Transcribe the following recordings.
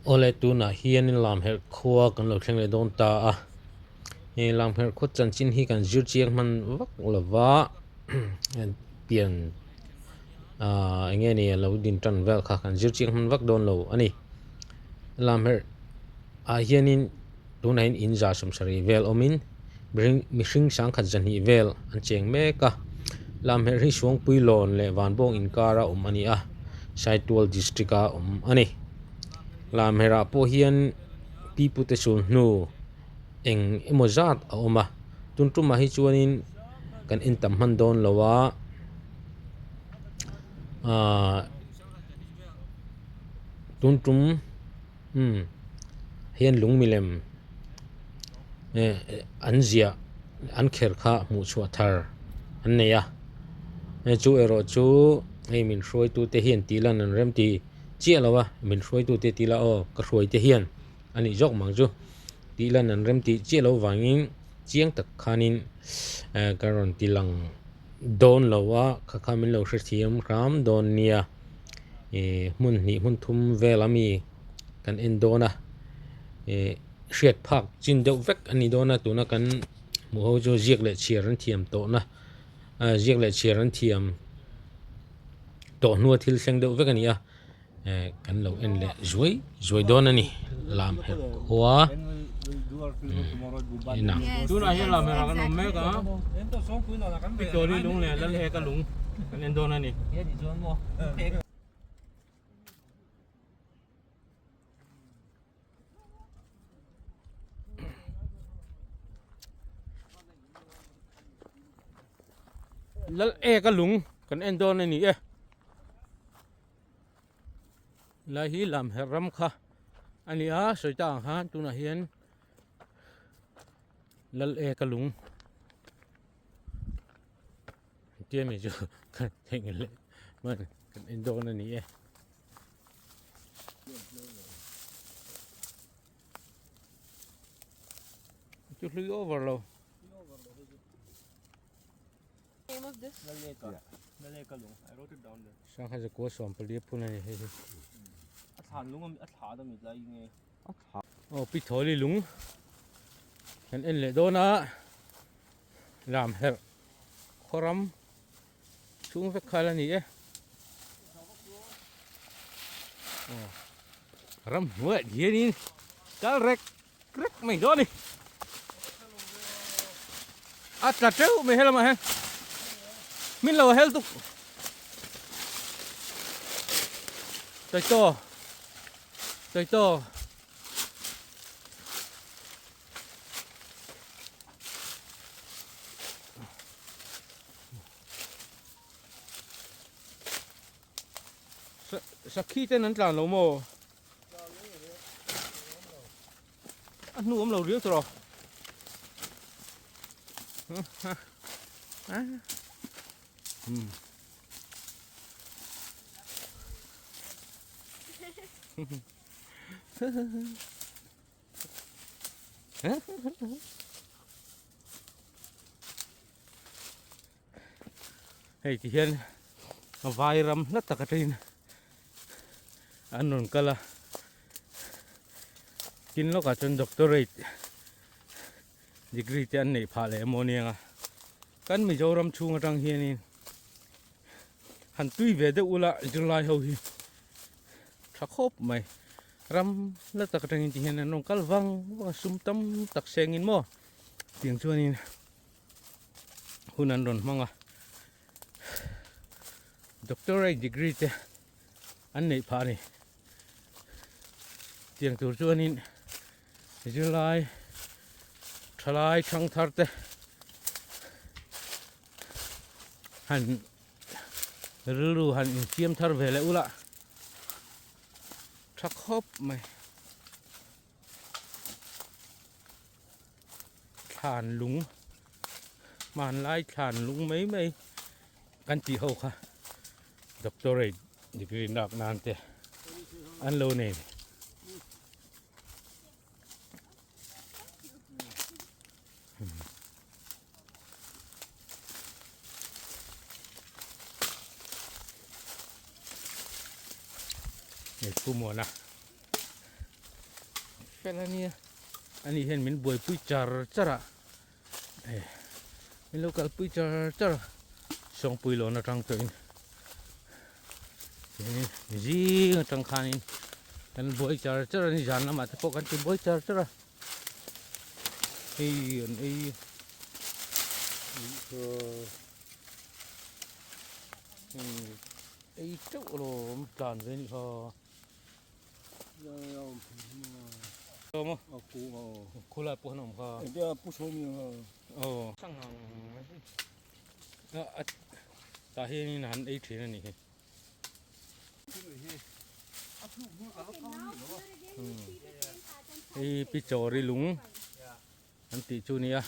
Awle tunah hianin Lamherh khua kan lo thleng leh dawn ta a, he Lamherh khaw chanchin hi kan zir chiang hman vak lo va, pian ah eng nge ni a lo din tan vel kha kan zir chiang hman vak dawn lo a ni. Lamherh ah hianin tunah hian in 170 vel awmin mihring mihring sangkhat zahnih vel an cheng mek a, Lamherh hi Suangpui lawn leh Vanbawng inkara awm a ni a, Saitual district a awm a ni. Lamherah pawh hian pipute sul hnu eng emaw zat a awm a, tun tumah hi chuanin kan en tam hman dawn lo a, ahh tun tum umm hian lung milem eh an ziah an kher kha hmuh chhuah thar an nei a, chu erawh chu hei min hruaitute hian tih lan an rem ti. Chiah lo a, min hruaitute ti la aw, ka hruaite hian a nih zawk mang chu tih lan an rem tih chiah lo vangin chiang tak khanin ka rawn ti lang dawn lo a, kha kha min lo hrethiam hram dawn nia, ih hmun hnih hmun thum vel a mi kan en dawn a, ih hriat phak chin deuh vek a ni dawn a, tuna kan hmuh ho chu ziak leh chhiar an thiam tawhna ziak leh chhiar an thiam. Tawh hnua thil thleng deuh vek a ni a eh kan lo en leh zuai zuai dawn a ni lam herh khua en ang. Tunah hian lam herh ah kan awm mek a Victory lung leh Lalheka lung kan en dawn a ni. Lal ek a lung kan en dawn a ni e lai hi lam herh ram kha a ni a sawi ta ang khan tunah hian lal ek a lung tia mi chu kan theihnghilh leh hman kan en dawn a ni e. Chu hlui over lo. Name of this? Laleka. Laleka lung. I wrote it down there. Sangha zakua sawmpali a phun a ni hei hi. A thlan lung a thla da mi lai nge. A thla. Aw pi thawli lung. Kan en leh dawn a. Lam herh khawram chhung vek khal a ni e. Aw ram hnuaiah hianin kal rek rek mai dawn a ni. A tla teuh mai helamah hian min lo hel tuk. Tawi taw tawi taw. Sakhi ten an tlan lo maw? A hnu awm lo riau tawh rawh. Hmm. Hei ti hian vai ram hla tak atangin an rawn kal a tin lawkah chuan doctorate degree te an neih phah leh emaw aniang a kan Mizoram chhung atang hianin han tui ve deuh ula zirlai ho hi tha khawp mai. Ram la tak atangin ti hian an rawn kal vang vang a sum tam tak sengin maw tiang chuanin hun an rawn hmang a doctorate degree te an neih phah a ni tiang tur chuanin zirlai thalai thangthar te han rilru han insiam thar ve leh ula. Tha khawp mai. Thlan lung hmanlai thlan lung mai mai kan tih ho kha doctorate degree lak nan te an lo nei. Hei Pu Muana. fel a nia ani hian min buaipui char char a eh min lo kalpui char char a sawngpui lawn atang tawhin tihianin zing atang khanin kan buai char char a ni zan lamah te pawh kan ti buai char char a hei an ei ei teuh alawm tlan ve anih kha. Khulai pawh an awm kha. Aw. Tah hianin han ei thin a nih hi. Hei pi chawri lung an tih chu nia.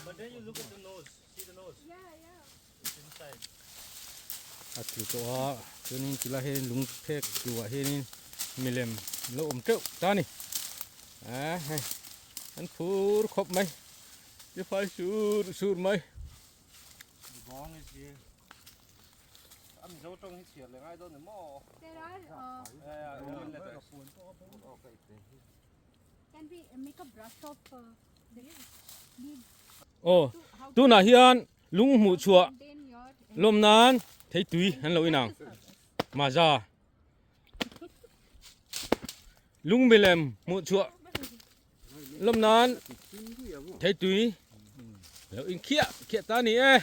A tlu tawh a chuanin tilai hianin lung phek tluah hianin milem lo awm teuh ta a ni ah hei an phur khawp mai tifai sur sur mai. Aw tunah hian lung hmuh chhuah lawm nan thei tui an lo inang maza lung milem hmuh chhuah lawm nan thei tui lo in khiah khiah ta ni e.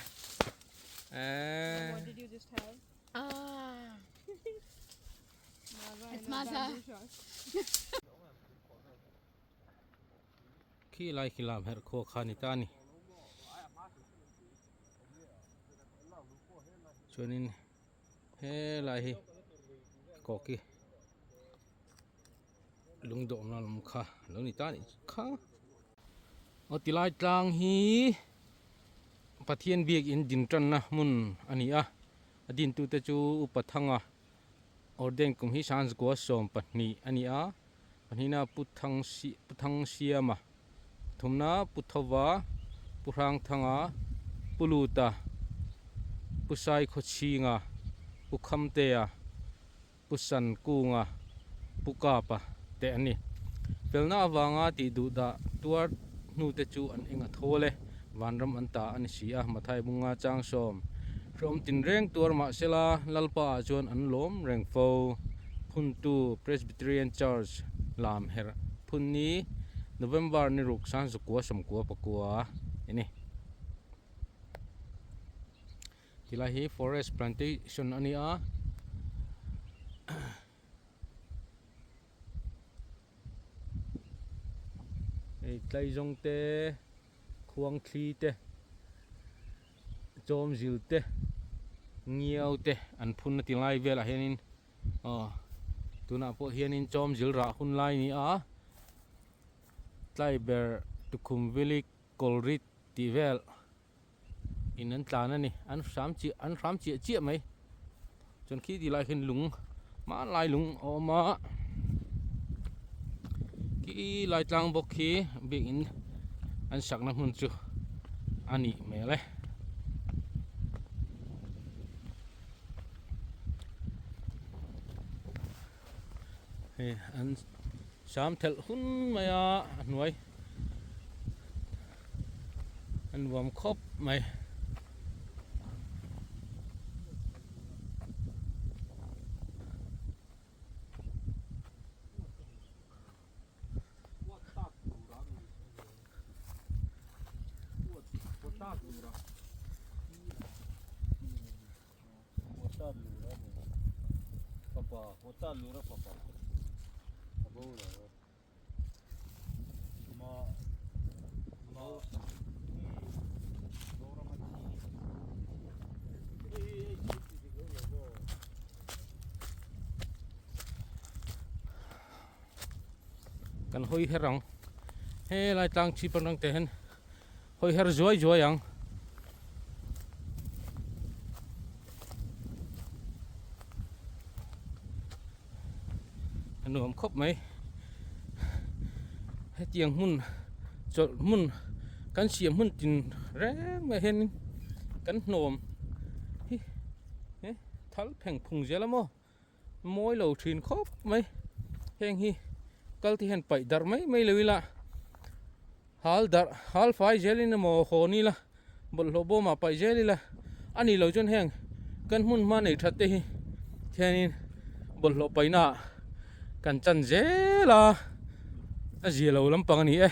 Khi lai khi lam herh khua kha ni ta a ni. Chuanin helai hi kawki lungdawhna lam kha lo ni ta a nih kha. Aw tilai tlang hi Pathian biakin din tanna hmun a ni a, a dintute chu Upa Thanga Orden kum hi Sanzgua 12 a ni a, pahnihna Pu Thang Pu Thang Siama, pathumna Pu Thova, Pu Hrangthanga, Pu Luta, Pu Saikhawchhinga, Pu Khamtea, Pu Sankunga, Pu Kapa te an ni. Felna avanga tih duh dah tuar hnute chu an eng a thawl e, vanram an ta a ni si a, Mathai Bunga chang sawm. Hreawm tinreng tuar mahsela Lalpa ah chuan an lawm reng fo. Phuntu Presbyterian Church lam herh phun ni November ni ruk sang zakua sawmkua pakua a ni. Tilai hi forest plantation a ni a. Hei tlaizawng te khuang thli te chawm zil te ngiau te an phun a ti lai velah hianin aw tunah pawh hianin chawm zil rah hun lai a ni a tlaiber tukhum vilik kawlrit tih vel in an tlan a ni an hram chiah an hram chiah chiah mai chuan khi ti lai khian lung hmanlai lung a awm a khi lai tlang bawk khi biakin an sakna hmun chu a nih hmel e. Hei an sam thelh hun mai a a hnuai. A nuam khawp mai. Kan hawi her ang helai tlang chhip atang te hian hawi her zuai zuai ang. A nuam khawp mai hetiang hmun chawlh hmun kan siam hun tin reng mai hianin kan hnawm hi he thal pheng phung zel a maw mawi lo thin khawp mai heng hi kal te hian paih darh mai mai lo ila. Hal darh hal fai zelin emaw haw ni la bawlhhlawh bawmah paih zel ila a nih loh chuan heng kan hmun hma nei that te hi khianin bawlhhlawh paihna ah kan chan zel a a zia lo lampang a ni e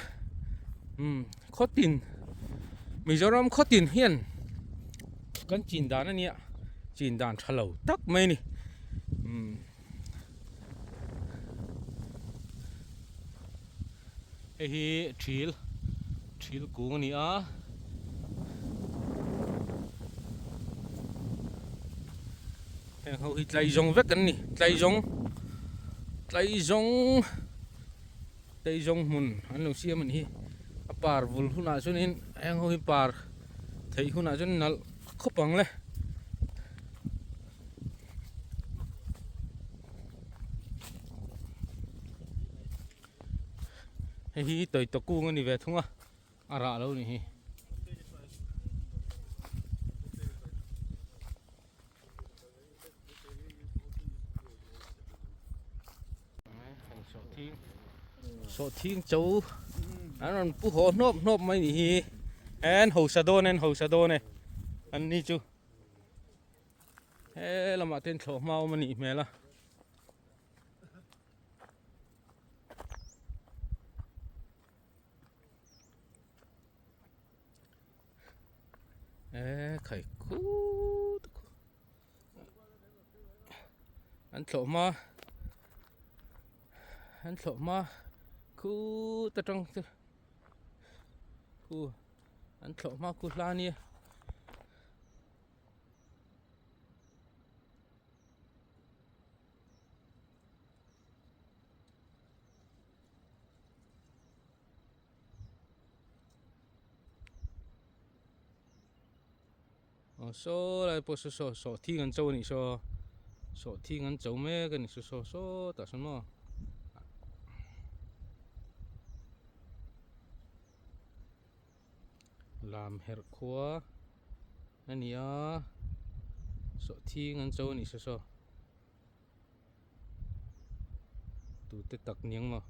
umm khawtin Mizoram khawtin hian kan chin dan a nia chin dan tha lo tak mai a ni umm. Hei hi thil thil kung a ni a heng ho hi tlaizawng vek an ni tlaizawng tlaizawng tlaizawng hmun an lo siam a ni hi a par vul hunah chuanin heng ho hi par theih hunah chuan nalh khawp ang le. Hei hi tawitaw kung a ni ve thung a a rah lo ni hi. Sawhthing cho an rawn pu haw hnawp hnawp mai ni hi en hausa dawn e an hausa dawn e an ni chu he lamah te hian thlawh hma awm a nih hmel a. E khai khut an thlawh hma an thlawh hma khut atang chu khu an thlawh hma khu hla nia. Aw saw lai pawh saw saw saw thing an cho anih saw saw thing an cho mek anih saw saw saw tah sawn maw lam herh khua a ni a saw thing an cho anih saw saw. Tute tak niang maw.